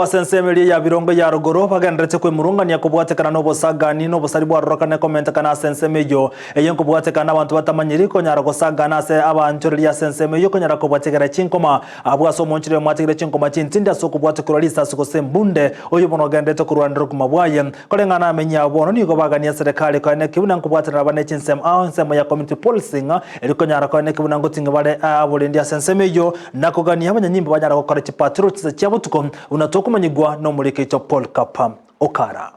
Ase ensemo eria ya birongo ya rogoro bagenderete kwemurungania kobwatekana nobosagani na obosari bwarorokane komentekana ase ensemo eyio. Eye nkobwatekana nabanto batamanyiri konyara gosagana ase abanchoreria ase ensemo eyio konyara kobatigera chinkoma. Abwo ase omonchori oyomo atigire chinkoma chintindi ase okobwatia korwa risasi gose embunde, oyio bono ogenderete korwanera obogima bwaye. Koreng'ana namenyi abo bono nigo bagania eserekari koeneki buna nkobwatanera bare ne chinsemo ao ensemo ya community policing erio konyara koeneki buna ngoting'e bare aborendi ase ensemo eyio na kogania abanyanyimbo banyare gokora chipatrol chinsa chia botuko buna tokomanyigwa nomoriki oito Paul Kapa Okara.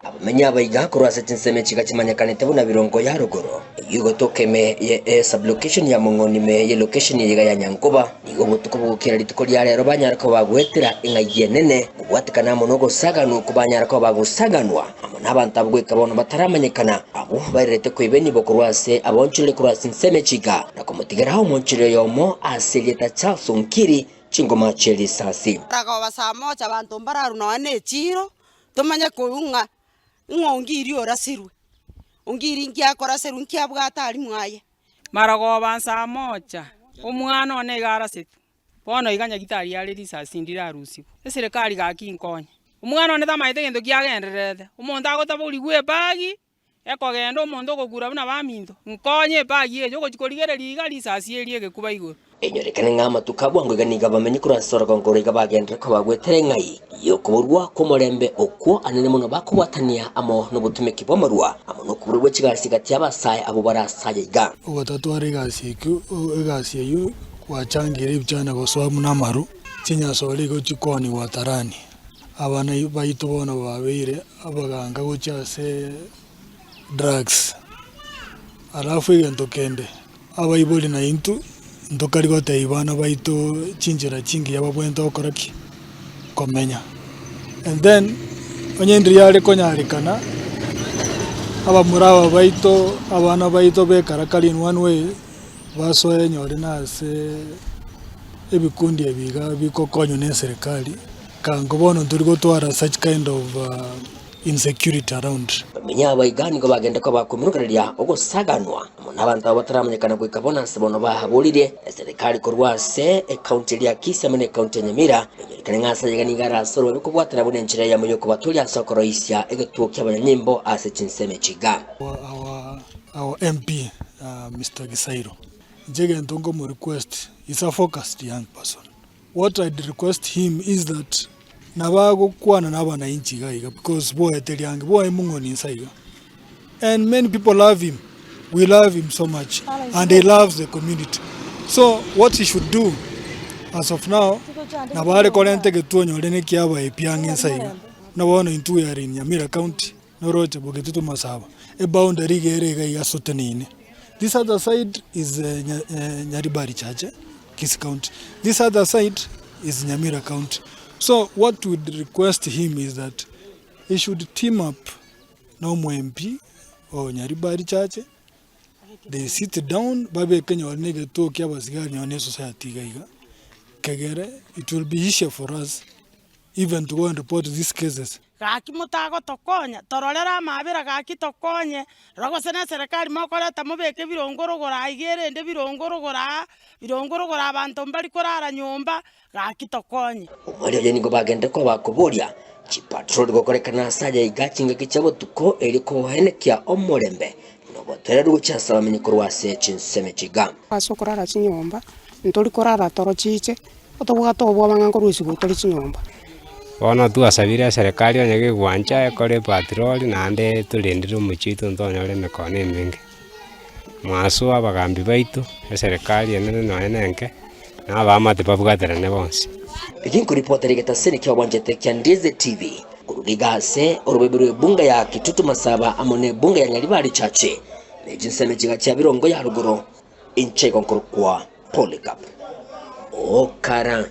Abamenyi abaiga korwa ase chinsemo echi iga chimanyekanete buna Birongo ya Rogoro, eyio egotoka ime ye esublocation ya Mong'oni ime ye location eye iga ya Nyankoba. Nigo obotuko bogokera rituko ria rero banyara koba bagoetera eng'ai enene, kobwatekana amo nogosaganwa okwo banyara koba bagosaganwa amo nabanto abwo goika bono bataramanyekana, abwo bairerete koiba enibo korwa ase abaonchoreri korwa ase ensemo echiga, na komotigera omoonchoreri oyomo ase erieta Charles Onkiri chingoma chie risasi. Ragoba saa moja abanto mbararwe nonya na echiiro, tomanye korwa ng'a ng'a ongiri orasirwe, ongiri nki akoraserwa nki abwate aria mwaye. Marogoba nsaa mocha, omwana one iga arasetwe, bono iga nyagitari are risasi ndirarusigwe. Eserekari gaki inkonye. Omwana one tamaete gento kiagendererete, omonto agotaborigwa ebagi, ekogenda omonto ogokura buna baminto, nkonye ebagi eye, ogochia korigereria iga risasi eria egekuba igoro. Enyorekane ng'a amatuko a bwango iga nigo abamenyi korwa ase orogongo oro iga bagenderere koba gwetera eng'ai y'okoborwa kw'omorembe okwo anene mono bakobwatania amo nobotumeki bw'amarwa amo nokoborwa gwe chigasi gati y'abasae abwo bare ase aya iga. Ogotatwara egasi ekio egasi eyio gwachangire ebichana gosoa buna amaru, chinyasore igo chikoonigwa atarani. Abana baito bono babeire abaganga gochia ase drugs. Alafu egento kende, abaibori naintwe ntokari gotebia bana baito chinchera chingiya babwenerete gokora ki? Komenya. And then, onye ndiri are konyarekana, abamura aba baito, abana baito bekarakari in one way, basoe nyore na ase ebikundi ebi iga bigokonywa na eserekari, kango bono ntori gotwara such kind of insecurity around. Bamenyi aba iga nigo bagenda koba komirokereria ogosaganwa amo nabanto abo bataramanyekana goika bono ase bono bahaboririe eserekari korwa ase ekaunti eria ya Kisii amo ne ekaunti ya Nyamira enyorekane ng'a ase ayaiga nigo arase orobabe kobwatana buna enchera eyemo yokobatoria ase okoroisia egetuo ki'abanyanyimbo ase chinsemo echi iga. Our, our MP uh, Mr. Gisairo inche egento nkomo request is a focused young person What I'd request him is that nabo agokwana na abanainchi iga iga because boete riange boe mong'oni inse iga and many people love him we love him so much and he loves the community so what he should do as of now nabo are korenta egetuo onyore ne ekiabae pi ang'e inse iga buna bono intwe we are in Nyamira county noroche bogetutu masaba eboundary iga ere iga iga ase oteneine. This other side is Nyaribari Chache, Kisii County. This other side is Nyamira County. So what we'd request him is that he should team up na omo MP o Nyaribari Chache, they sit down babeke nyore na egetuo kia abasigari nyore na esociety iga iga, kegere it will be easier for us even to go and report these cases. Gaki motagotokonya, tororere amaabera gaki tokonye, rora gose neserekari mokoreta mobeke birongo rogoro aiga erende birongo rogoro aa, birongo rogoro abanto mbari korara nyomba, gaki tokonye. Omweri oye nigo bagenderete koba bakoboria chipatroli gokorekana ase aya iga chingaki chia botuko erio koenekia omorembe na obotoereru gochia ase abamenyi korwa ase chinsemo echi iga. Ase okorara chinyomba, ntori korara toro chiche, Otobwate obwoba ng'a nkorwa isiko tore chinyomba. Bono twasabire eserekari onye gegwancha ekore epatroli naende torendere omochie oito ntonyore emekono emenge. Mwaso abagambi baito, eserekari enene nonya na enke, na abaamate babwaterane bonsi. Eki nkoripotera egetaseni ki'obwanchete kia Ndize TV korwa iga ase orobebe rw'ebunga ya Kitutu Masaba amo n'ebunga ya Nyaribari Chache ne chinsemo chiga chia Birongo ya Rogoro inche igo nkorokwa Polycarp Okara.